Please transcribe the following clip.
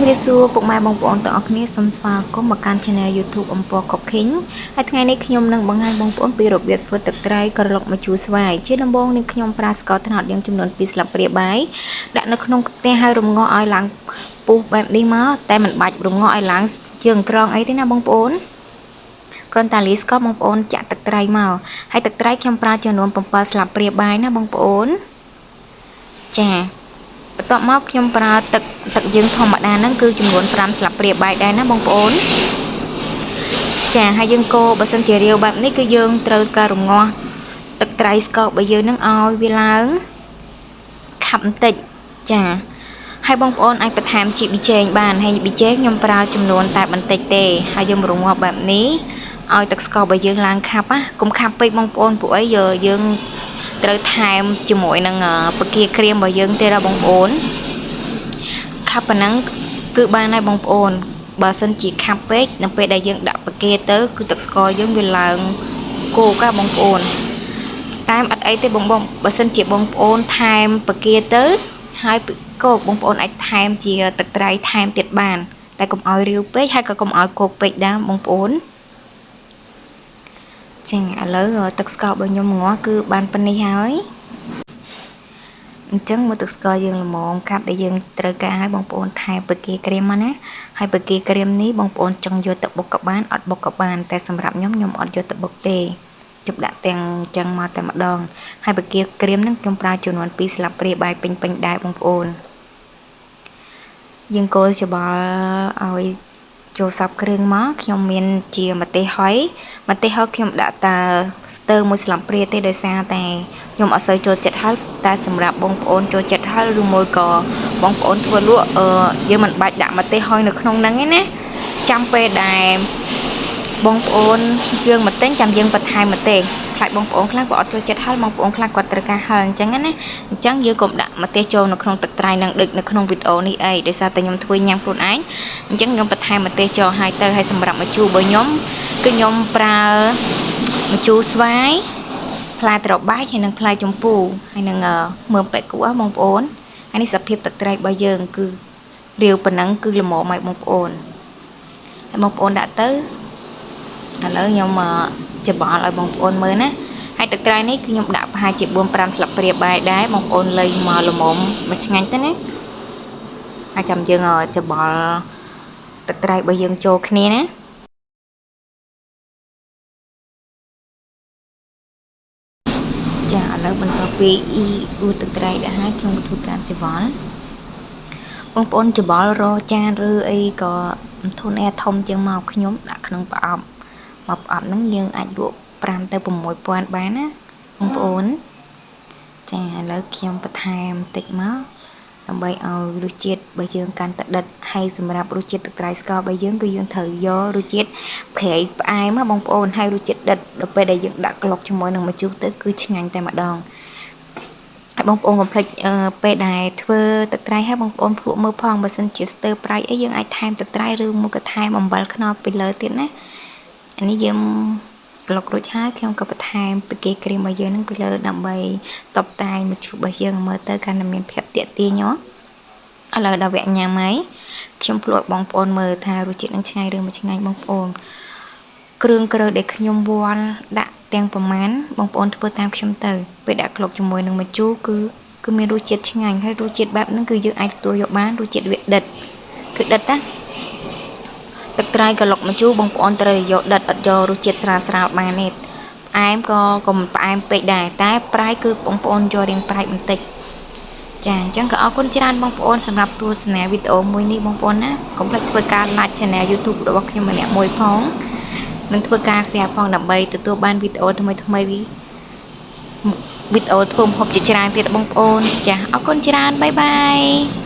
ជំរាបសួរពុកម៉ែបងប្អូនទាំងអស់គ្នាសូមស្វាគមន៍មកកាន់ Channel YouTube អំពរ Cooking ហើយថ្ងៃនេះខ្ញុំនឹងបង្ហាញបងប្អូនពីរបៀបធ្វើទឹកត្រីក្រឡុកម្ជូរស្វាយជាដំបូងនេះខ្ញុំប្រើស្ករត្នោតយើងចំនួន2ស្លាបព្រាបាយដាក់នៅក្នុងខ្ទះហើយរំងាស់ឲ្យឡើងពុះបែបនេះមកតែមិនបាច់រំងាស់ឲ្យឡើងជើងក្រងអីទេណាបងប្អូនគ្រាន់តែលាយស្ករបងប្អូនចាក់ទឹកត្រីមកហើយទឹកត្រីខ្ញុំប្រើចំនួន7ស្លាបព្រាបាយណាបងប្អូនចាបន្ទាប់មកខ្ញុំប្រើទឹកទឹកយើងធម្មតាហ្នឹងគឺចំនួន5ស្លាបព្រាបាយដែរណាបងប្អូនចាហើយយើងកូរបើសិនជារាវបែបនេះគឺយើងត្រូវការរងាស់ទឹកត្រីស្កររបស់យើងហ្នឹងឲ្យវាឡើងខាប់បន្តិចចាហើយបងប្អូនអាចបន្ថែមជីប៊ីចេងបានហើយប៊ីចេងខ្ញុំប្រើចំនួនតែបន្តិចទេហើយយើងរងាស់បែបនេះឲ្យទឹកស្កររបស់យើងឡើងខាប់ណាកុំខាប់ពេកបងប្អូនពួកអីយើងត្រូវថែមជាមួយនឹងពគាក្រៀមរបស់យើងទេដល់បងប្អូនខាប់ប៉ុណ្ណឹងគឺបានហើយបងប្អូនបើសិនជាខាប់ពេកនៅពេលដែលយើងដាក់ពគាទៅគឺទឹកស្ករយើងវាឡើងគោកបងប្អូនតែអត់អីទេបងបងបើសិនជាបងប្អូនថែមពគាទៅហើយគោកបងប្អូនអាចថែមជាទឹកត្រីថែមទៀតបានតែកុំឲ្យរាវពេកហើយក៏កុំឲ្យគោកពេកដែរបងប្អូនចាឥឡូវទឹកស្កររបស់ខ្ញុំងាស់គឺបានប៉ុណ្នេះហើយអញ្ចឹងមកទឹកស្ករយើងល្មមកាប់ដែលយើងត្រូវការឲ្យបងប្អូនថែមបកាក្រៀមមកណាហើយបកាក្រៀមនេះបងប្អូនចង់យកទៅបុកក៏បានអត់បុកក៏បានតែសម្រាប់ខ្ញុំខ្ញុំអត់យកទៅបុកទេជប់ដាក់ទាំងចឹងមកតែម្ដងហើយបកាក្រៀមហ្នឹងខ្ញុំប្រើចំនួន2ស្លាបព្រាបាយពេញៗដែរបងប្អូនយើងកូរច្បល់ឲ្យចូលសព្វគ្រឿងមកខ្ញុំមានជាម្ទេសហុយម្ទេសហុយខ្ញុំដាក់តាស្ទើមួយស្លាបព្រាទេដោយសារតែខ្ញុំអត់សូវចូលចិត្តហឹរតែសម្រាប់បងប្អូនចូលចិត្តហឹរឬមួយក៏បងប្អូនធ្វើលក់យើងមិនបាច់ដាក់ម្ទេសហុយនៅក្នុងហ្នឹងទេណាចាំពេលដែលបងប្អូនយើងមកទិញចាំយើងបន្ថែមម្ទេសខ្លាចបងប្អូនខ្លះគាត់អត់ចូលចិត្តហឹរបងប្អូនខ្លះគាត់ត្រូវការហឹរអញ្ចឹងណាអញ្ចឹងយើងកុំដាក់ម្ទេសចូលនៅក្នុងទឹកត្រីនឹងដូចនៅក្នុងវីដេអូនេះអីដោយសារតែខ្ញុំធ្វើញ៉ាំខ្លួនឯងអញ្ចឹងខ្ញុំបន្ថែមម្ទេសចូលឲ្យទៅហើយសម្រាប់ម្ជូររបស់ខ្ញុំគឺខ្ញុំប្រើម្ជូរស្វាយផ្លែត្របែកហើយនិងផ្លែជម្ពូហើយនឹងមើមប៉ែកួរបងប្អូនហើយនេះសភាពទឹកត្រីរបស់យើងគឺរាវប៉ុណ្ណឹងគឺល្មមឲ្យបងប្អូនហើយបងប្អូនដាក់ទៅឥឡូវខ្ញុំច្បល់ឲ្យបងប្អូនមើលណាហើយទឹកត្រីនេះគឺខ្ញុំដាក់ប្រហែលជា4 5ស្លាបព្រាបាយដែរបងប្អូនលៃមកល្មមមកឆ្ងាញ់ទៅណាហើយចាំយើងច្បល់ទឹកត្រីរបស់យើងចូលគ្នាណាចាឥឡូវបន្ទាប់ពីអ៊ីអ៊ូទឹកត្រីដាក់ហើយខ្ញុំធ្វើការច្បល់បងប្អូនច្បល់រចានឬអីក៏ធុនអែធំជាងមកខ្ញុំដាក់ក្នុងប្រអប់មកប្រអប់ហ្នឹងយើងអាចលក់5ទៅ6000បានណាបងប្អូនចាឥឡូវខ្ញុំបន្ថែមតិចមកដើម្បីឲ្យរសជាតិរបស់យើងកាន់តែដិតហើយសម្រាប់រសជាតិទឹកត្រីស្កររបស់យើងគឺយើងត្រូវយករសជាតិប្រៃផ្អែមបងប្អូនហើយរសជាតិដិតដល់ពេលដែលយើងដាក់ក្លុកជាមួយនឹងម្ជូរទៅគឺឆ្ងាញ់តែម្ដងហើយបងប្អូនកុំភ្លេចពេលដែលធ្វើទឹកត្រីហើយបងប្អូនភ្លក់មើលផងបើសិនជាស្ទើរប្រៃអីយើងអាចថែមទឹកត្រីឬមួយក៏ថែមអំបិលខ្នុរពីលើទៀតណាអានេះយើងក្លុករួចហើយខ្ញុំក៏បន្ថែមប៊ីកេក្រៀមរបស់យើងនឹងពីលើដើម្បីតបតែងម្ជូររបស់យើងមើលទៅកាន់តែមានភាពទាក់ទាញហ៎ឥឡូវដល់វគ្គញ៉ាំហើយខ្ញុំភ្លក់បងប្អូនមើលថារសជាតិនឹងឆ្ងាញ់ឬមិនឆ្ងាញ់បងប្អូនគ្រឿងក្រៅដែលខ្ញុំវាល់ដាក់ទាំងប្រមាណបងប្អូនធ្វើតាមខ្ញុំទៅពេលដាក់ក្លុកជាមួយនឹងម្ជូរគឺមានរសជាតិឆ្ងាញ់ហើយរសជាតិបែបហ្នឹងគឺយើងអាចទទួលយកបានរសជាតិវាដិតគឺដិតណាទឹកត្រីក្លុកម្ជូរបងប្អូនត្រូវយកដិតអត់យករសជាតិស្រាលស្រាលបានទេផ្អែមក៏កុំផ្អែមពេកដែរតែប្រៃគឺបងប្អូនយករាងប្រៃបន្តិចចាអញ្ចឹងក៏អរគុណច្រើនបងប្អូនសម្រាប់ទស្សនាវីដេអូមួយនេះបងប្អូនណាកុំភ្លេចធ្វើការ like Channel YouTube របស់ខ្ញុំម្នាក់មួយផងនិងធ្វើការ share ផងដើម្បីទទួលបានវីដេអូថ្មីថ្មីវីដេអូធ្វើម្ហូបជាច្រើនទៀតបងប្អូនចាអរគុណច្រើនបាយបាយ។